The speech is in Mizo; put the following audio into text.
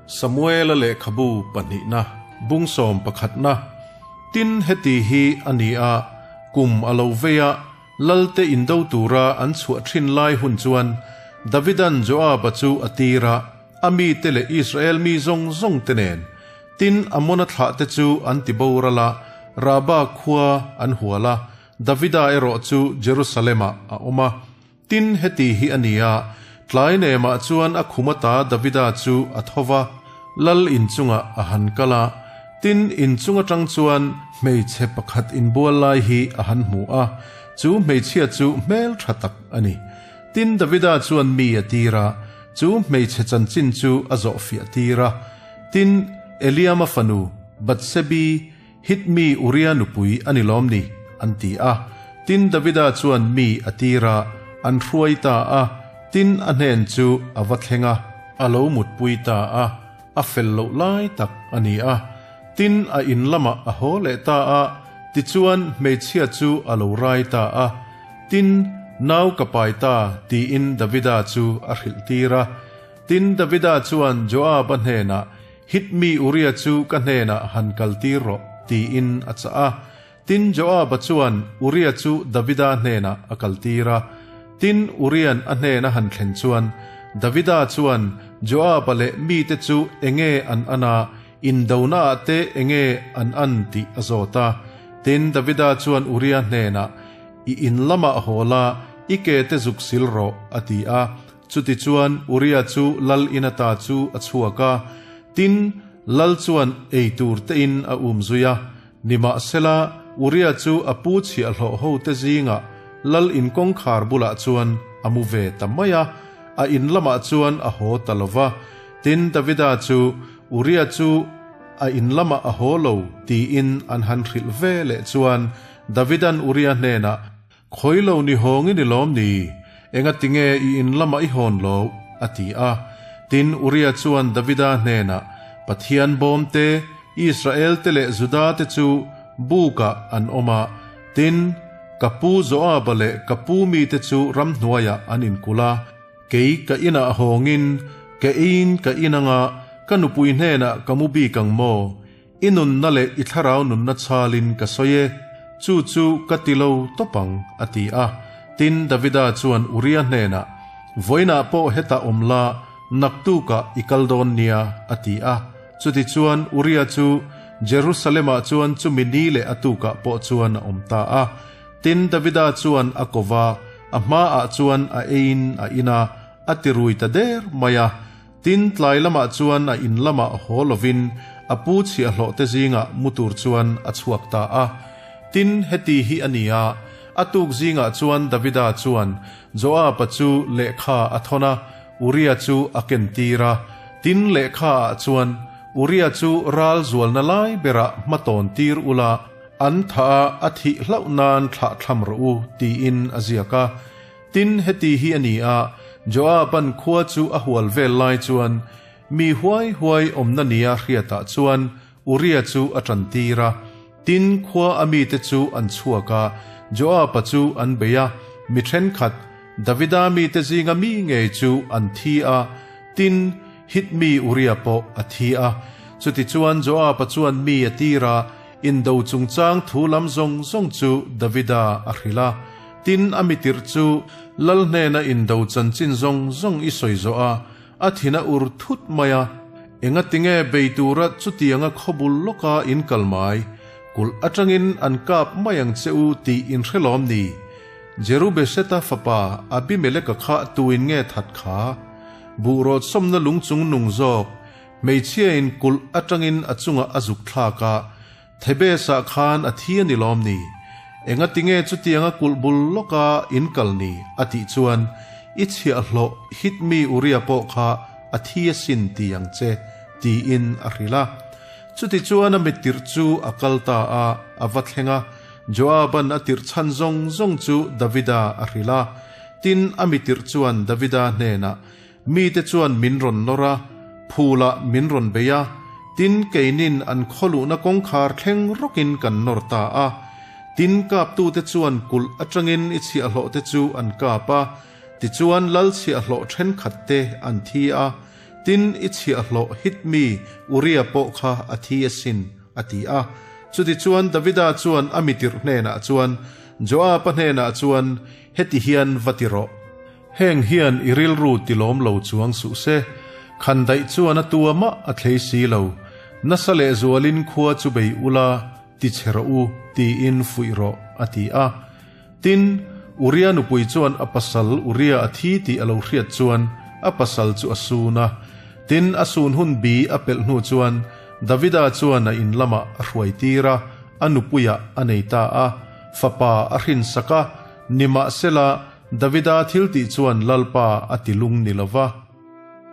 Samuela lehkhabu pahnihna, bung sawm pakhatna, Tin, heti hi a ni a, kum a lo vei a, Lalte indo tura an chhuah thin lai hun chuan Davidan Joaba chu a tir a, a mite leh Israel mi zawng zawng te nen. Tin, Amona thlahte chu an ti boral a, Raba khua an hual a, Davida erawh chu Jerusalem-ah a awm a. Tin, heti hi a ni a, tlai nemah chuan a khum ata Davida chu a tho va, lal inchungah a han kal a. Tin, inchung atang chuan hmeichhe pakhat inbual lai hi a han hmu a, chu hmeichhia chu hmel tha tak a ni. Tin, Davida chuan mi a tir a, chu hmeichhe chanchin chu a zawhfiah tir a. Tin, Eliama fanu Bathsebi Hit mi Uria nupui a ni lawm ni? an ti a. Tin, Davida chuan mi a tir a, an hruai ta a, tin, a hnen chu a va thleng a, a lo mutpui ta a, a fel loh lai tak a ni a. Tin, a in lamah a haw leh ta a, tichuan, hmeichhia chu a lo rai ta a. Tin, Nau ka pai ta, tiin Davida chu a hrilh tir a. Tin, Davida chuan Joaba hnenah, Hit mi Uria chu ka hnenah han kaltir rawh, tiin a chah a. Tin, Joaba chuan Uria chu Davida hnenah a kaltir a. Tin, Uria'n a hnena han thlen chuan, Davida chuan Joaba leh mite chu enge an an a, indonaah te enge an an tih a zawt a. Tin, Davida chuan Uria hnenah, I in lamah haw la, i ke te zuk sil rawh, a ti a. Chutichuan, Uria chu lal in ata chu a chhuak a, tin, lal chuan ei tur tein a um zui a. Nimahsela, Uria chu a pu chhiahhlawh hote zingah lal in kawngkhar bulah chuan a mu ve ta mai a, a in lamah chuan a haw ta lo va. Tin, Davida chu Uria chu a in lamah a haw lo tiin an han hrilh ve leh chuan Davidan Uria hnenah, Khawi lo ni hawng i ni lawm ni? Enga tinge i in lamah i hawn lo? a ti a. Tin, Uria chuan Davida hnenah, Pathian bawm te, Israel te leh Juda te chu bukah an awm a, tin, ka pu Joaba leh ka pu mite chu ramhnuaiah an inkulh a. Kei ka inah hawngin, ka eiin ka in anga ka nupui hnenah ka mu bik ang maw? I nunna leh i thlarau nunna chhalin ka sawi e, chu chu ka ti lo tawp ang, a ti a. Tin, Davida chuan Uria hnenah, Vawiinah pawh hetah awm la, naktukah i kal dawn nia, a ti a. Chutichuan, Uria chu Jerusalem-ah chuan chumi ni leh a tukah pawh chuan a awm ta a. Tin, Davida chuan a ko va, a hmaah chuan a eiin a in a, a ti rui ta der mai a. Tin, tlai lamah chuan a in lamah haw lovin a pu chhiahhlawhte zingah mu tur chuan a chhuak ta a. Tin, heti hi a ni a, a tuk zingah chuan Davida chuan Joaba chu lehkha a thawn a, Uria chu a kentir a. Tin, lehkhaah chuan, Uria chu ral zualna lai berah hmatawn tir ula, an tha a, a thih hlauh nan thlah thlam rawh u, tiin a ziak a. Tin, heti hi a ni a, Joaban khua chu a hual vel lai chuan mi huai huai awmna nia hriatah chuan Uria chu a tantir a. Tin, khua a mite chu an chhuak a, Joaba chu an bei a, mi thenkhat, Davida mite zinga mi ngei chu an thi a, tin, Hit mi Uria pawh a thi a. Chutichuan Joaba chuan mi a tir a, indo chungchang thu lam zawng zawng chu Davida a hrilh a. Tin, a mitirh chu Lal hnena indo chanchin zawng zawng i sawi zawh a, a thin a ur thut mai a. Enga tinge bei tura chutianga khawbul lawka in kal mai? Kulh atangin an kap mai ang che u tih in hre lawm ni? Jerubesheta fapa Abimeleka kha tuin nge that kha? Buhrawt sawmna lung chung nung zawk, hmeichhiain kulh atangin a chungah a zuk thlak a, Thebes-ah khan a thi a ni lawm ni? Enga tinge chutianga kulh bul lawka in kal ni? a tih chuan, I chhiahhlawh hit mi Uria pawh kha a thi asin ti ang che, tiin a hrilh a. Chutichuan a mittirh chu a kal ta a, a va thleng a. Joab-a'n a tirh chhan zawng zawng chu Davida a hrilh a. Tin, a mittirh chuan Davida hnenah, Mite chuan min rawn nawr a, phulah min rawn bei a, tin keinin an khawluhna kawngkhar thleng rawkin kan nawr ta a. Tin kaptute chuan kulh atangin i chhiahhlawhte chu an kap a, tichuan lal chhiahhlawh thenkhatte an thi a. Tin, i chhiahhlawh Hit mi Uria pawh kha a thi asin, a ti a. Chutichuan, Davida chuan a mitirh hnenah chuan, Joaba hnenah chuan, Heti hian va ti rawh. Heng hian i rilru ti lawm lo chuang suh se. Khandaih chuan a tua mah a thlei si lo. Nasa lehzualin khua chu bei ula, ti che rawh u, tiin fuih rawh, a ti a. Tin, Uria nupui chuan a pasal Uria a thi tih a lo hriat chuan a pasal chu a sun a. Tin, a sun hun bi a pelh hnu chuan Davida chuan a in lamah a hruai tir a, a nupuiah a nei ta a, fapa a hrinsak a, nimahsela Davida thiltih chuan Lalpa a ti lung ni lo va.